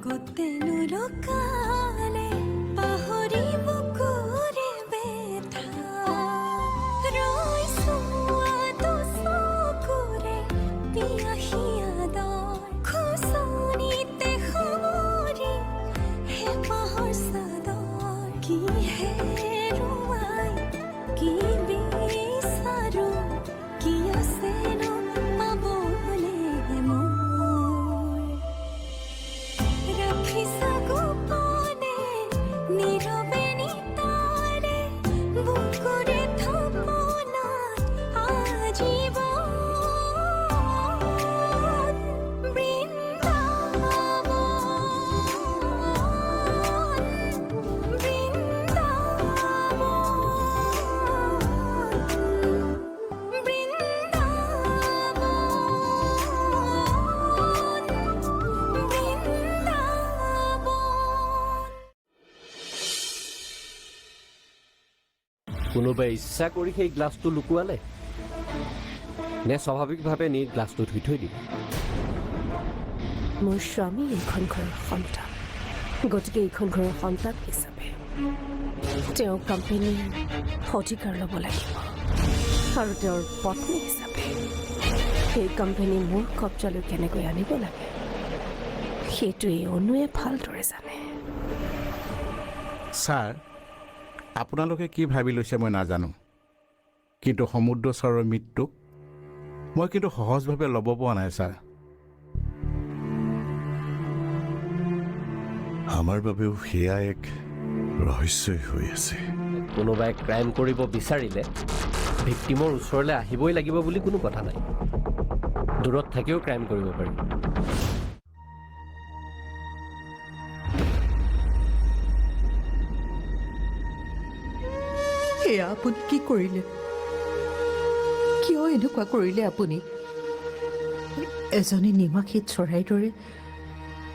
ক'তেনো লুকালে পাহৰি বুকুৰে বেথা ৰৈছো দুচকুৰে পিয়াসী আদৰ খোচনিতে সামৰি হেঁপাহৰ চাদৰ কি হেৰুৱাই কি বিচাৰো কি আছেনো পাবলে মোৰ ৰাখিছা গোপনে নীৰৱে নিতালে বুকুৰে থাপনাত আজীৱন বৃন্দাবন বৃন্দাবন বৃন্দাবন বৃন্দাবন। কোনোবাই ইচ্ছা কৰি সেই গ্লাছটো লুকুৱালে নে স্বাভাৱিকভাৱে নি গ্লাছটো ধুই থৈ দিলে? মোৰ স্বামী এইখন ঘৰৰ সন্তান, গতিকে এইখন ঘৰৰ সন্তান হিচাপে তেওঁ কোম্পানীৰ অধিকাৰ ল'ব লাগিব আৰু তেওঁৰ পত্নী হিচাপে এই কোম্পানী মোৰ কব্জালৈ কেনেকৈ আনিব লাগে, সেইটো এই অনুৱে ভালদৰে জানে। ছাৰ, আপোনালোকে কি ভাবি লৈছে মই নাজানো, কিন্তু সমুদ্ৰ ছাৰৰ মৃত্যুক মই কিন্তু সহজভাৱে ল'ব পৰা নাই ছাৰ। আমাৰ বাবেও সেয়া এক ৰহস্যই হৈ আছে। কোনোবাই ক্ৰাইম কৰিব বিচাৰিলে ভিক্টিমৰ ওচৰলৈ আহিবই লাগিব বুলি কোনো কথা নাই, দূৰত থাকিও ক্ৰাইম কৰিব পাৰি। এয়া আপুনি কি কৰিলে? কিয় এনেকুৱা কৰিলে আপুনি? এজনী নিমাখিত চৰাইৰ দৰে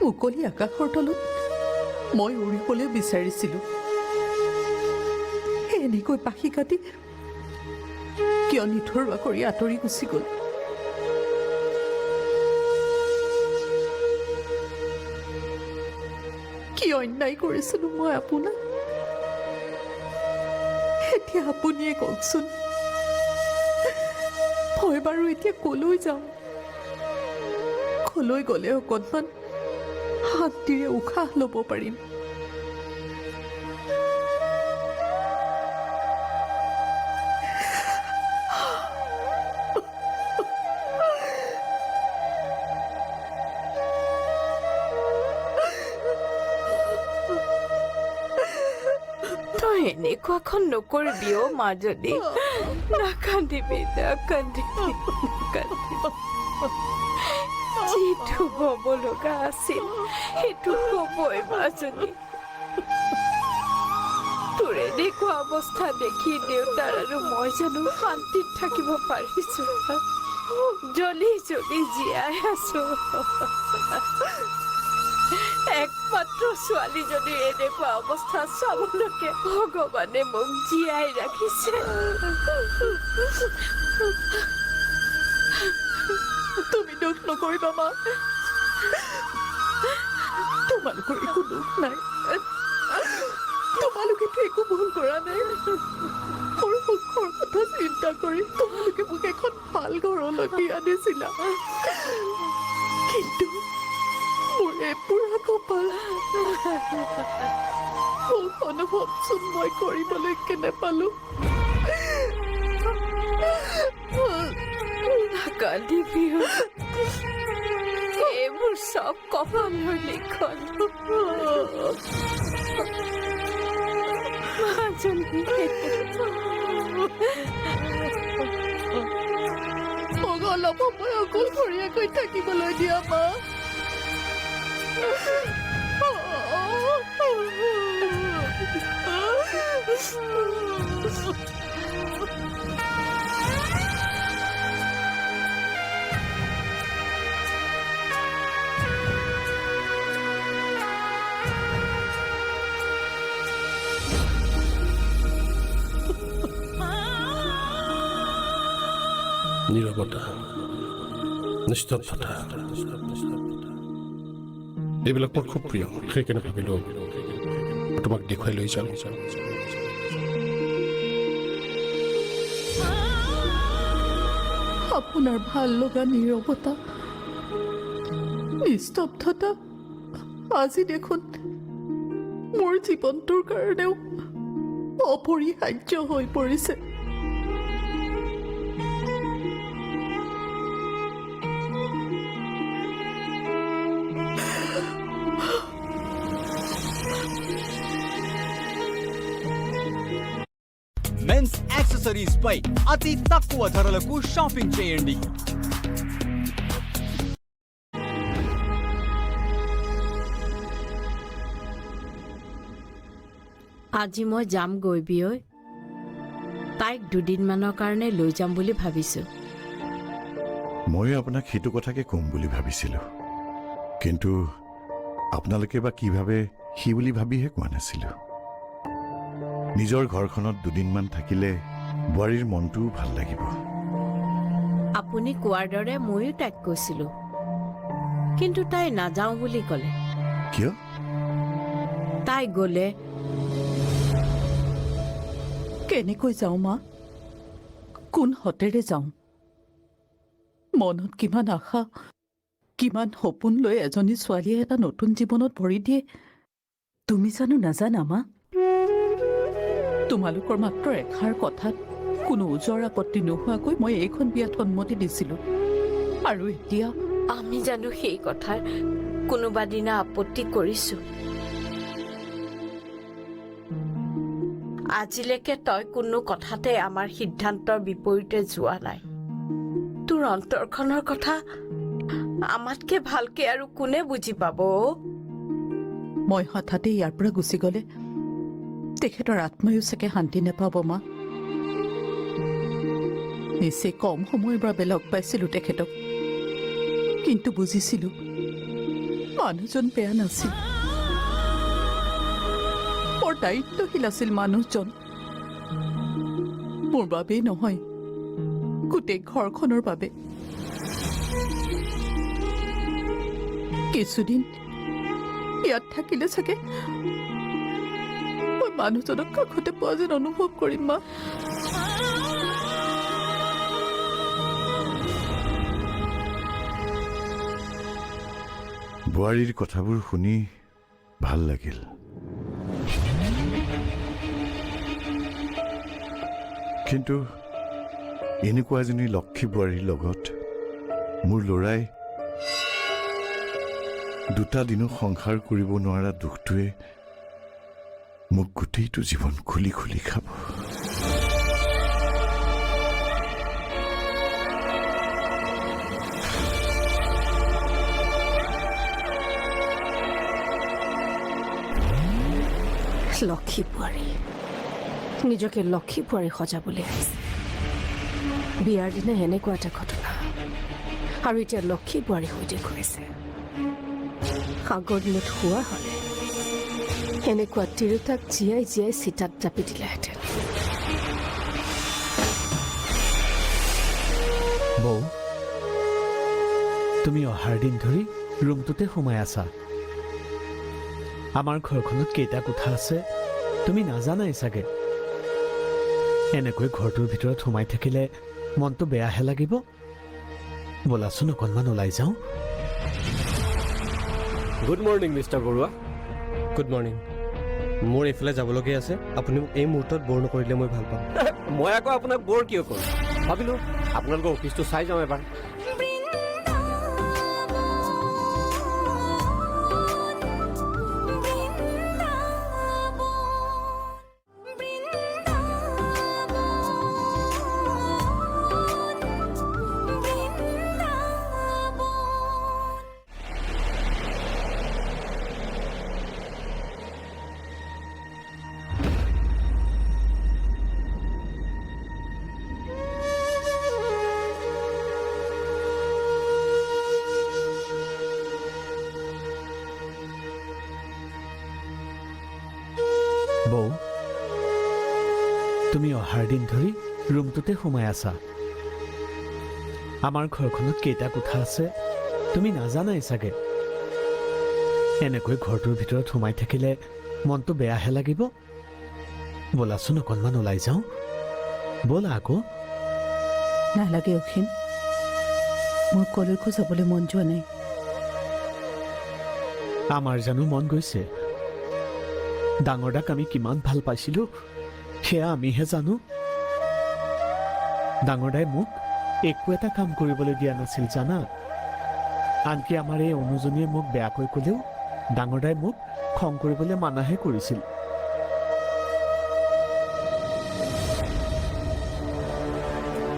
মুকলি আকাশৰ তলত মই উৰিবলৈ বিচাৰিছিলোঁ। এনেকৈ পাখি কাটি কিয় নিথৰুৱা কৰি আঁতৰি গুচি গ'ল? কি অন্যায় কৰিছিলোঁ মই আপোনাক? এতিয়া আপুনিয়ে কওকচোন, মই বাৰু এতিয়া কলৈ যাওঁ? কলৈ গ'লে অকণমান শান্তিৰে উশাহ ল'ব পাৰিম? তই এনেকুৱাখন নকৰিবি অ' মাজনী, নাকান্দিবি, নাকান্দিবি, নাকান্দিবি। যিটো হ'ব লগা আছিল সেইটো হ'বই মাজনী। তোৰ এনেকুৱা অৱস্থা দেখি দেউতাৰ আৰু মই জানো শান্তিত থাকিব পাৰিছো? জ্বলি জ্বলি জীয়াই আছো। একমাত্ৰ ছোৱালীজনীৰ এনেকুৱা অৱস্থা চাবলৈকে ভগৱানে মোক জীয়াই ৰাখিছে। তুমি দুখ নকৰিবা মা, তোমালোকৰ একো দুখ নাই। তোমালোকেতো একো ভুল কৰা নাই। মোৰ সুখৰ কথা চিন্তা কৰি তোমালোকে মোক এখন ভাল ঘৰলৈ বিয়া দিছিলা, কিন্তু মোৰ এই পোৰা কপাল, সুখ অনুভৱচোন মই কৰিবলৈ কেনে পালো। নাকান্দিবি, এইবোৰ চব কপালৰ লিখন মাজনী। মোক অলপ সময় অকলশৰীয়াকৈ থাকিবলৈ দিয়া মা। নীৰৱতা, নিস্তব্ধতা। এইবিলাক মোৰ খুব প্ৰিয়, সেইকাৰণে ভাবিলোঁ তোমাক দেখুৱাই লৈ যাওঁ। আপোনাৰ ভাল লগা নীৰৱতা, নিস্তব্ধতা আজি দেখোন মোৰ জীৱনটোৰ কাৰণেও অপৰিহাৰ্য হৈ পৰিছে। మెన్స్ యాక్సెసరీస్ పై అతి తక్కువ ధరలకు షాపింగ్ చేయండి. আজি মই যামগৈ বিয়ৈ, তাইক দুদিনমানৰ কাৰণে লৈ যাম বুলি ভাবিছোঁ। ময়ো আপোনাক সেইটো কথাকে ক'ম বুলি ভাবিছিলোঁ, কিন্তু আপোনালোকে বা কি ভাবে সি বুলি ভাবিহে কোৱা নাছিলোঁ। নিজৰ ঘৰখনত দুদিনমান থাকিলে বোৱাৰীৰ মনটোও ভাল লাগিব। আপুনি কোৱাৰ দৰে ময়ো তাইক কৈছিলোঁ, কিন্তু তাই নাযাওঁ বুলি ক'লে। কিয়? তাই গ'লে কেনেকৈ যাওঁ মা? কোন সতেৰে যাওঁ? মনত কিমান আশা, কিমান সপোন লৈ এজনী ছোৱালীয়ে এটা নতুন জীৱনত ভৰি দিয়ে, তুমি জানো নাজানা মা? তোমালোকৰ মাত্ৰ এষাৰ কথাত কোনো ওজৰ আপত্তি নোহোৱাকৈ মই এইখন বিয়াত সন্মতি দিছিলোঁ, আৰু এতিয়া আমি জানো সেই কথাৰ কোনোবা দিনা আপত্তি কৰিছোঁ? আজিলৈকে তই কোনো কথাতে আমাৰ সিদ্ধান্তৰ বিপৰীতে যোৱা নাই। তোৰ অন্তৰখনৰ কথা আমাতকে ভালকে আৰু কোনে বুজি পাব অ'? মই হঠাতে ইয়াৰ পৰা গুচি গ'লে তেখেতৰ আত্মায়ো চাগে শান্তি নাপাব মা। নিচেই কম সময়ৰ বাবে লগ পাইছিলোঁ তেখেতক, কিন্তু বুজিছিলোঁ মানুহজন বেয়া নাছিল, বৰ দায়িত্বশীল আছিল মানুহজন। মোৰ বাবেই নহয়, গোটেই ঘৰখনৰ বাবে। কিছুদিন ইয়াত থাকিলে চাগে মই মানুহজনক কাষতে পোৱা যেন অনুভৱ কৰিম মা। বোৱাৰীৰ কথাবোৰ শুনি ভাল লাগিল। কিন্তু এনেকুৱা এজনী লক্ষী বোৱাৰীৰ লগত মোৰ ল'ৰাই দুটা দিনো সংসাৰ কৰিব নোৱাৰা দুখটোৱে মোক গোটেইটো জীৱন খুলি খুলি খাব। লক্ষী বোৱাৰী, নিজকে লক্ষী বোৱাৰী সজাবলৈ আহিছে। বিয়াৰ দিনা এনেকুৱা এটা ঘটনা, আৰু এতিয়া লক্ষী বোৱাৰী হৈ দেখুৱাইছে। আগৰ দিনত হোৱা হ'লে এনেকুৱা তিৰোতাক জীয়াই জীয়াই চিতাত জাপি দিলেহেঁতেন। বৌ, তুমি অহাৰ দিন ধৰি ৰুমটোতে সোমাই আছা। আমাৰ ঘৰখনত কেইটা কোঠা আছে তুমি নাজানাই চাগে। এনেকৈ ঘৰটোৰ ভিতৰত সোমাই থাকিলে মনটো বেয়াহে লাগিব। ব'লাচোন অকণমান ওলাই যাওঁ। Good morning mister Barua. Good morning. মোৰ এইফালে যাবলগীয়া আছে, আপুনি মোক এই মুহূৰ্তত ব'ৰ নকৰিলে মই ভাল পাম। মই আকৌ আপোনাক ব'ৰ কিয় কৰোঁ? ভাবিলোঁ আপোনালোকৰ অফিচটো চাই যাওঁ এবাৰ। বৌ, তুমি অহাৰ দিন ধৰি ৰুমটোতে সোমাই আছা। আমাৰ ঘৰখনত কেইটা কোঠা আছে তুমি নাজানাই চাগে। এনেকৈ ঘৰটোৰ ভিতৰত সোমাই থাকিলে মনটো বেয়াহে লাগিব। ব'লাচোন অকণমান ওলাই যাওঁ। ব'লা আকৌ। নালাগে অসীম, মোৰ কলৈকো যাবলৈ মন যোৱা নাই। আমাৰ জানো মন গৈছে? ডাঙৰ দাক আমি কিমান ভাল পাইছিলোঁ সেয়া আমিহে জানো। ডাঙৰ দাই মোক একো এটা কাম কৰিবলৈ দিয়া নাছিল জানা। আনকি আমাৰ এই অনুজনীয়ে মোক বেয়াকৈ ক'লেও ডাঙৰ দাই মোক খং কৰিবলৈ মানাহে কৰিছিল।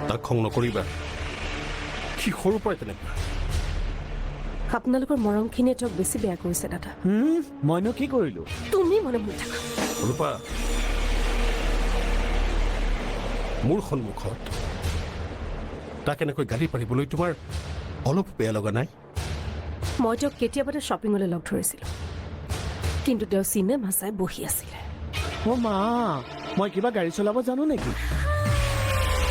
তাক খং নকৰিবা, সি সৰুৰ পৰাই তেনেকুৱা। আপোনালোকৰ মৰমখিনিয়ে তেওঁক বেছি বেয়া কৰিছে দাদা। মইনো কি কৰিলোঁ? তুমি মনে মনে থাকা। ৰূপা, মোৰ সন্মুখত তাক এনেকৈ গালি পাৰিবলৈ তোমাৰ অলপ বেয়া লগা নাই? মই তেওঁক কেতিয়াবাতে শ্বপিঙলৈ লগ ধৰিছিলোঁ, কিন্তু তেওঁ চিনেমা চাই বহি আছিলে। অ' মা, মই কিবা গাড়ী চলাব জানো নেকি?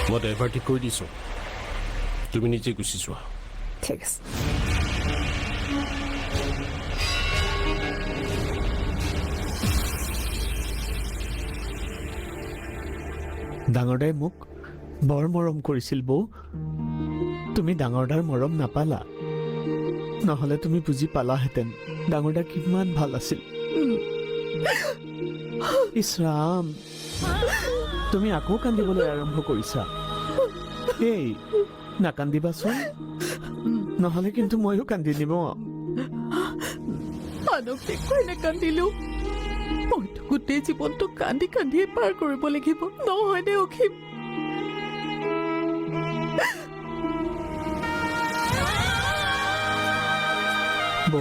মই ড্ৰাইভাৰ ঠিক কৰি দিছোঁ, তুমি নিজে গুচি যোৱা। ঠিক আছে। ডাঙৰ দাই মোক বৰ মৰম কৰিছিল বৌ। তুমি ডাঙৰ দাৰ মৰম নাপালা, নহ'লে তুমি বুজি পালাহেঁতেন ডাঙৰ দা কিমান ভাল আছিল। ইছৰাম, তুমি আকৌ কান্দিবলৈ আৰম্ভ কৰিছা। এই নাকান্দিবাচোন, নহ'লে কিন্তু ময়ো কান্দি দিম। আনক দেখুৱাই নাকান্দিলেও মইতো গোটেই জীৱনটো কান্দি কান্দিয়ে পাৰ কৰিব লাগিব, নহয়নে অসীম? বৌ,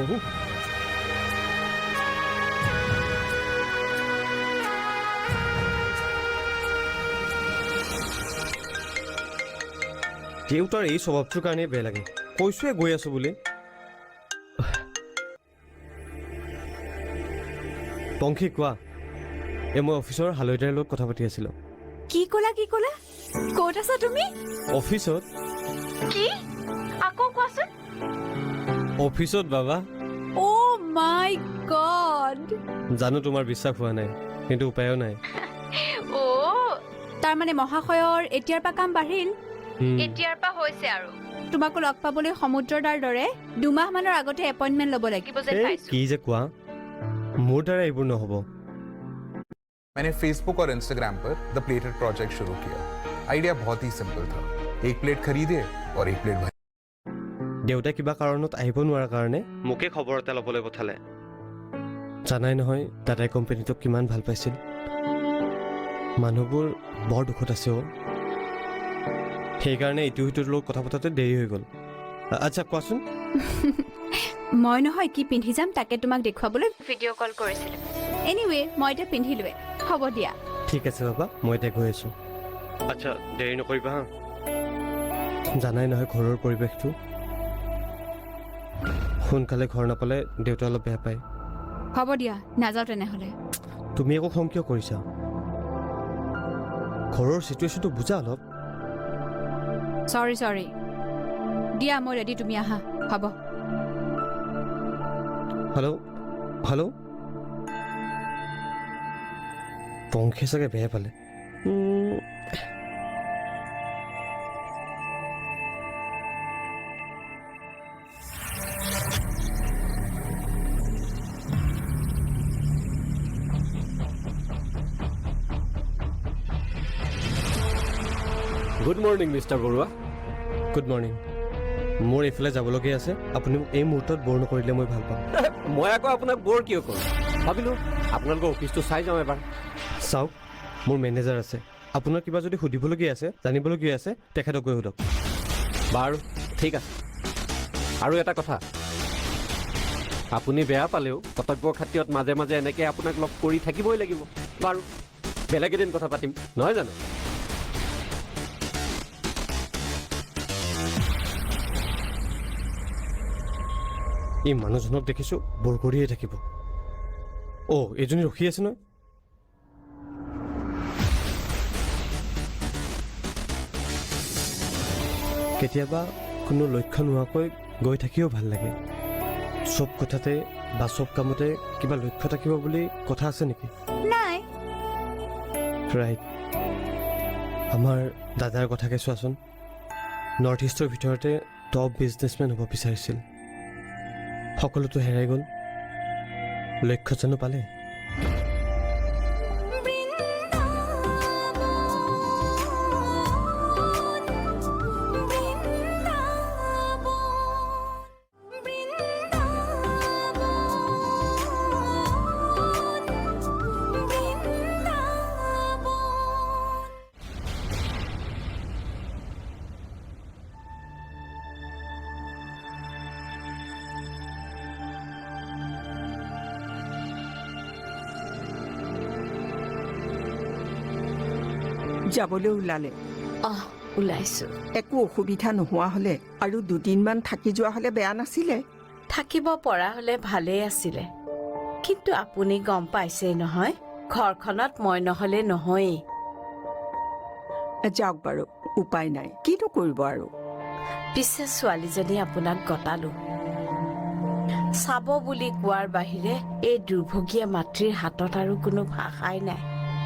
দেউতাৰ এই স্বভাৱটোৰ কাৰণেই বেয়া লাগে। কৈছোৱে গৈ আছো বুলি। পংখী কোৱা, এই মই অফিচৰ হালধীয়াৰ লগত কথা পাতি আছিলোঁ। কি ক'লা? কি ক'লা? ক'ত আছা তুমি? অফিচত। কি? আকৌ কোৱাচোন। অফিচত বাবা। অ' মাই গড! জানো তোমাৰ বিশ্বাস হোৱা নাই, কিন্তু উপায়ো নাই। অ', তাৰমানে মহাশয়ৰ এতিয়াৰ পৰা কাম বাঢ়িল? এতিয়াৰ পৰা হৈছে আৰু। তোমাকো লগ পাবলৈ সমুদ্ৰদাৰ দৰে 2 মাহমানৰ আগতে এপইণ্টমেণ্ট ল'ব লাগিব যেন পাইছো। কি যে কোৱা, মোৰ দ্বাৰা এইবোৰ নহ'ব। मैंने फेसबुक और Instagram per the plated project शुरू किया। आइडिया बहुत ही सिंपल था, एक प्लेट खरीदे और एक प्लेट भरे। দেউতাই কিবা কাৰণত আহিব নোৱাৰাৰ কাৰণে মোকে খবৰ এটা ল'বলৈ পঠালে। জানাই নহয় দাদাই কোম্পেনীটোক কিমান ভাল পাইছিল। মানুহবোৰ বৰ দুখত আছে অ', সেইকাৰণে ইটো সিটোৰ লগত কথা পতাতে দেৰি হৈ গ'ল। আচ্ছা কোৱাচোন। মই নহয় কি পিন্ধি যাম তাকে তোমাক দেখুৱাবলৈ ভিডিঅ' কল কৰিছিলোঁ। এনিৱে, মই এতিয়া পিন্ধিলোৱে। হ'ব দিয়া। ঠিক আছে বাবা, মই এতিয়া গৈ আছোঁ। আচ্ছা দেৰি নকৰিবা হা। জানাই নহয় ঘৰৰ পৰিৱেশটো, সোনকালে ঘৰ নাপালে দেউতা অলপ বেয়া পায়। হ'ব দিয়া, নাযাওঁ তেনেহ'লে। তুমি একো খং কিয় কৰিছা? ঘৰৰ চিটুৱেশ্যনটো বুজা অলপ। চৰি চৰি, দিয়া মই ৰেডি, তুমি আহা। হ'ব। হেল্ল' হেল্ল', পংখী চাগে বেয়া পালে। Good morning mister Barua. Good morning. মোৰ এইফালে যাবলগীয়া আছে, আপুনি মোক এই মুহূৰ্তত ব'ৰ নকৰিলে মই ভাল পাম। মই আকৌ আপোনাক ব'ৰ কিয় কৰোঁ? ভাবিলোঁ আপোনালোকৰ অফিচটো চাই যাওঁ এবাৰ। চাওক, মোৰ মেনেজাৰ আছে, আপোনাৰ কিবা যদি সুধিবলগীয়া আছে, জানিবলগীয়া আছে, তেখেতক গৈ সোধক। বাৰু ঠিক আছে। আৰু এটা কথা, আপুনি বেয়া পালেও কৰ্তব্যৰ খাতিৰত মাজে মাজে এনেকৈ আপোনাক লগ কৰি থাকিবই লাগিব। বাৰু বেলেগ এদিন কথা পাতিম, নহয় জানো? এই মানুহজনক দেখিছোঁ বৰ কৰিয়ে থাকিব। অ', এইজনী ৰখি আছে নহয়। কেতিয়াবা কোনো লক্ষ্য নোহোৱাকৈ গৈ থাকিও ভাল লাগে। চব কথাতে বা চব কামতে কিবা লক্ষ্য থাকিব বুলি কথা আছে নেকি? নাই। ৰাইট। আমাৰ দাদাৰ কথাকে চোৱাচোন, নৰ্থ ইষ্টৰ ভিতৰতে টপ বিজনেছমেন হ'ব বিচাৰিছিল, সকলোতো হেৰাই গ'ল, লক্ষ্য জানো পালে? যাবলৈ ওলালে? অহ, ওলাইছো। একো অসুবিধা নোহোৱা হ'লে আৰু দুদিনমান থাকি যোৱা হ'লে বেয়া নাছিলে। থাকিব পৰা হ'লে ভালেই আছিলে, কিন্তু আপুনি গম পাইছেই নহয়, ঘৰখনত মই নহ'লে নহয়েই। যাওক বাৰু, উপায় নাই, কিনো কৰিব আৰু। পিছে ছোৱালীজনী আপোনাক গতালো চাব বুলি কোৱাৰ বাহিৰে এই দুৰ্ভগীয়া মাতৃৰ হাতত আৰু কোনো ভাষাই নাই।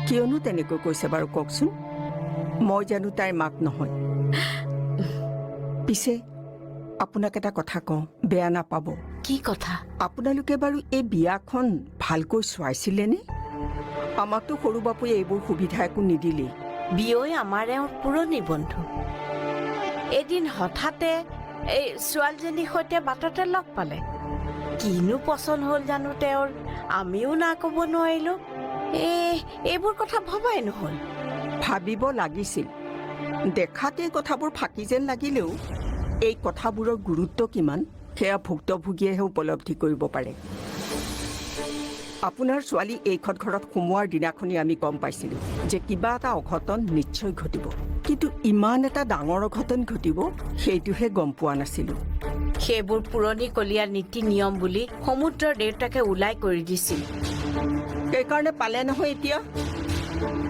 কিয়নো তেনেকৈ কৈছে বাৰু কওকচোন? মই জানো তাইৰ মাক নহয়? পিছে আপোনাক এটা কথা কওঁ, বেয়া নাপাব। কি কথা? আপোনালোকে বাৰু এই বিয়াখন ভালকৈ চোৱাইছিলেনে? আমাকতো সৰু বাপুৱে এইবোৰ সুবিধা একো নিদিলেই। বিয়ৈ আমাৰ এওঁৰ পুৰণি বন্ধু। এদিন হঠাতে এই ছোৱালীজনীৰ সৈতে বাটতে লগ পালে, কিনো পচন্দ হ'ল জানো তেওঁৰ, আমিও না ক'ব নোৱাৰিলোঁ। এই এইবোৰ কথা ভবাই নহ'ল। ভাবিব লাগিছিল। দেখাতে কথাবোৰ ফাঁকি যেন লাগিলেও এই কথাবোৰৰ গুৰুত্ব কিমান সেয়া ভুক্তভোগীয়েহে উপলব্ধি কৰিব পাৰে। আপোনাৰ ছোৱালী এইখন ঘৰত সোমোৱাৰ দিনাখনি আমি গম পাইছিলোঁ যে কিবা এটা অঘটন নিশ্চয় ঘটিব, কিন্তু ইমান এটা ডাঙৰ অঘটন ঘটিব সেইটোহে গম পোৱা নাছিলোঁ। সেইবোৰ পুৰণিকলীয়া নীতি নিয়ম বুলি সমুদ্ৰৰ দেউতাকে ওলাই কৰি দিছিল, সেইকাৰণে পালে নহয় এতিয়া।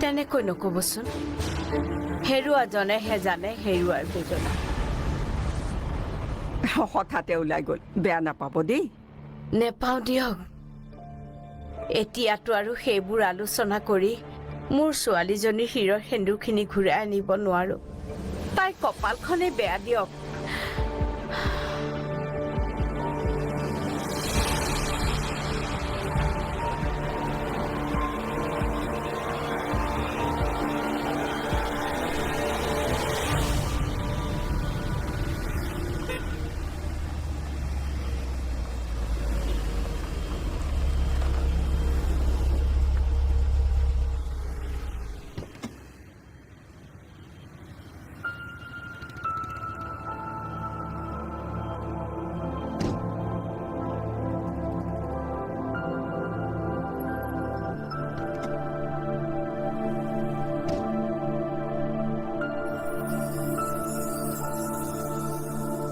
তেনেকৈ নক'বচোন, হেৰুৱাজনেহে জানে হেৰুৱাৰ বেদনা। হঠাতে ওলাই গ'ল, বেয়া নাপাব দেই। নেপাওঁ দিয়ক। এতিয়াতো আৰু সেইবোৰ আলোচনা কৰি মোৰ ছোৱালীজনীৰ শিৰৰ সেন্দুৰখিনি ঘূৰাই আনিব নোৱাৰোঁ, তাইৰ কপালখনেই বেয়া দিয়ক।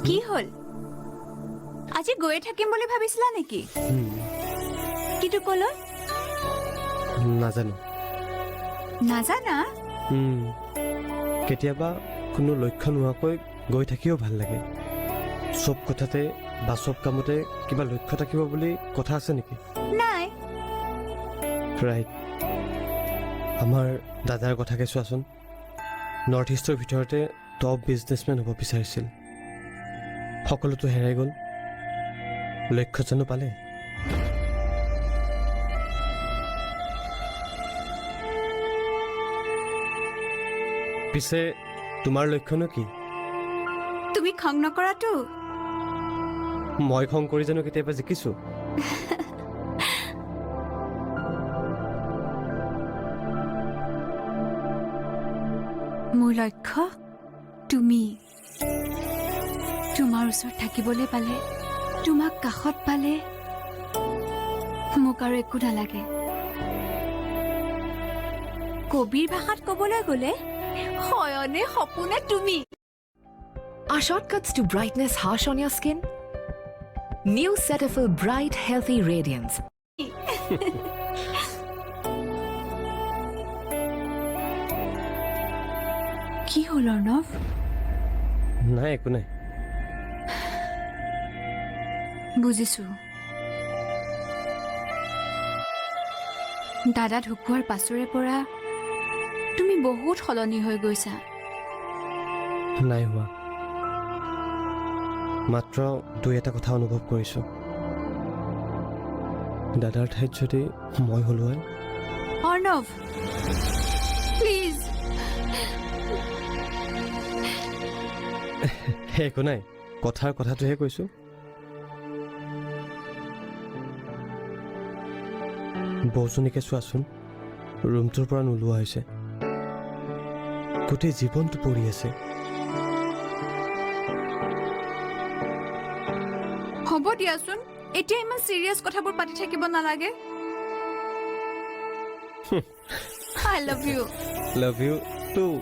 কি হ'ল, আজি গৈয়ে থাকিম বুলি ভাবিছিলা নেকি? কিন্তু কলৈ নাজানো। নাজানা? কেতিয়াবা কোনো লক্ষ্য নোহোৱাকৈ গৈ থাকিও ভাল লাগে। চব কথাতে বা চব কামতে কিবা লক্ষ্য থাকিব বুলি কথা আছে নেকি? নাই। ৰাইট। আমাৰ দাদাৰ কথাকে চোৱাচোন, নৰ্থ ইষ্টৰ ভিতৰতে টপ বিজনেছমেন হ'ব বিচাৰিছিল, সকলোতো হেৰাই গ'ল, লক্ষ্য জানো পালে? পিছে তোমাৰ লক্ষ্যনো কি? তুমি খং নকৰাটো? মই খং কৰি জানো কেতিয়াবা জিকিছো? মোৰ লক্ষ্য তুমি। তোমাৰ ওচৰত থাকিবলৈ পালে, তোমাক কাষত পালে মোক আৰু একো নালাগে। কবিৰ ভাষাত ক'বলৈ গ'লে শয়নে সপোনে তুমি। Are shortcuts to brightness harsh on your skin? New Cetaphil Bright Healthy Radiance. কি হ'ল অৰ্ণৱ? নাই, একো নাই। বুজিছো, দাদা ঢুকোৱাৰ পাছৰে পৰা তুমি বহুত সলনি হৈ গৈছা। নাই হোৱা, মাত্ৰ দুই এটা কথা অনুভৱ কৰিছোঁ। দাদাৰ ঠাইত যদি মই হ'লো হয়। অৰ্ণৱ, প্লিজ। একো নাই, কথাৰ কথাটোহে কৈছোঁ। বৌজনীকে চোৱাচোন, ৰুমটোৰ পৰা নোলোৱা হৈছে, গোটেই জীৱনটো পৰি আছে। হ'ব দিয়াচোন, এতিয়া ইমান চিৰিয়াছ কথাবোৰ পাতি থাকিব নালাগে। I love you. Love you too.